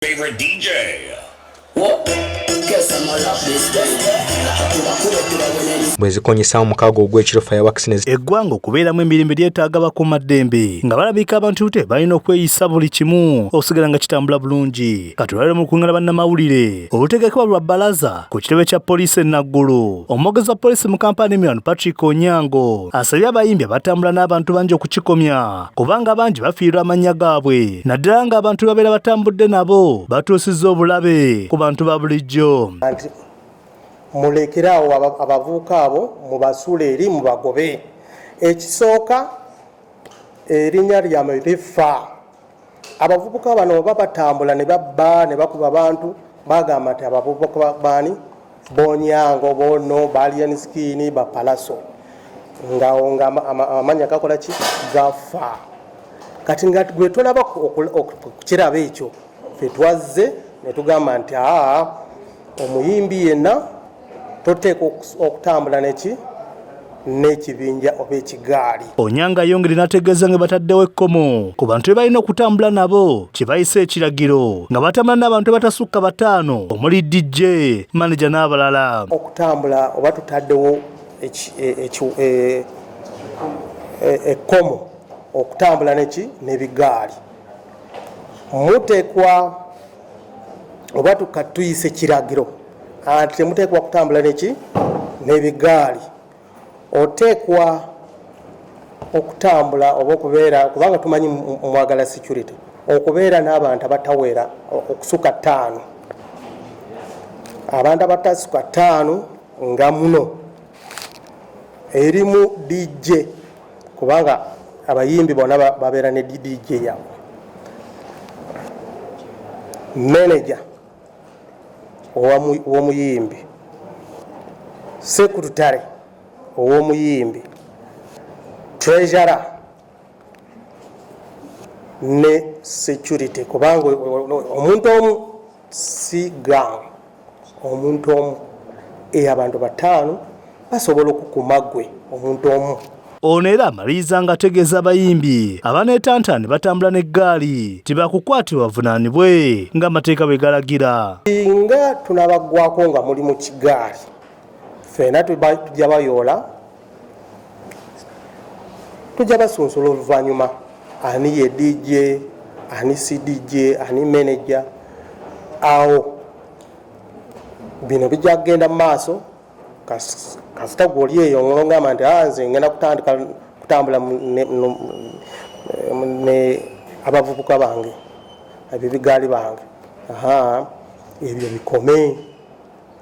Favorite DJ. Bwe zikonyesa omukago ogw'ekiro fireworks ne Eggwanga okubeeramu emirembe lyetaaga bakuumaddembe nga balabika abantu te balina okweyisa buli kimu okusigala nga kitambula bulungi. Kati olwaleero mu lukuŋŋaana bannamawulire olutegekebwa lwa bbalaza ku kitebe kya poliisi e Naggulu, omwogezi wa poliisi mu Kampala n'emiriraano Patrick Onyango asabye abayimbi abatambula n'abantu bangi okukikomya kubanga bangi bafiirwa amannya gaabwe naddala ng'abantu babeera batambudde nabo batuusizza obulabe ku bantu ba bulijjo. Nti mulekere awo abavubuka abo mubasuule eri mubagobe. Ekisooka erinnya lyamwe lifa. Abavubuka bano oba batambula ne babba ne bakuba abantu, bagamba nti abavubuka baani bonyango bono balien skin bapalaso ngawo nga amanya gakola ki gafa. Kati nga gwe tolaba okukiraba ekyo, ffe twazze ne tugamba nti aa omuyimbi yenna toteekwa okutambula neki n'ekibinja oba ekigaali. Onyango ayongedde n'ategeeza nga bataddewo ekkomo ku bantu be balina okutambula nabo kye bayise ekiragiro nga batambula n'abantu abatasukka bataano omuli DJ, maneja n'abalala. Okutambula oba tutaddewo ekkomo okutambula neki n'ebigaali, muteekwa oba tuyise kiragiro anti temuteekwa kutambula neki n'ebigaali. Oteekwa okutambula oba okubeera, kubanga tumanyi mwagala security, okubeera n'abantu abatawera okusuka ttaano, abantu abatasuka ttaano nga muno erimu DJ, kubanga abayimbi bonna babeera ne DJ yaabwe, manager ow'omuyimbi, secretary ow'omuyimbi, treasurer ne security, kubanga omuntu omu si gang, omuntu omu abantu bataano basobola okukuma gwe omuntu omu. Ono era amaliriza ng'ategeeza abayimbi abaneetanta ne batambula n'eggaali tibakukwatibwa bavunaanibwe ng'amateeka bwe galagira. Singa tunabaggwako nga muli mu kigaali, ffenna tujja bayoola, tujja basunsula oluvannyuma ani ye DJ, ani si DJ, ani manager. Awo bino bijja kugenda mu maaso. Kasita gwe oli eyo ng'ogamba nti nze ngenda kutandika kutambula ne abavubuka bange, ebyo bigaali bange, aha, ebyo bikome.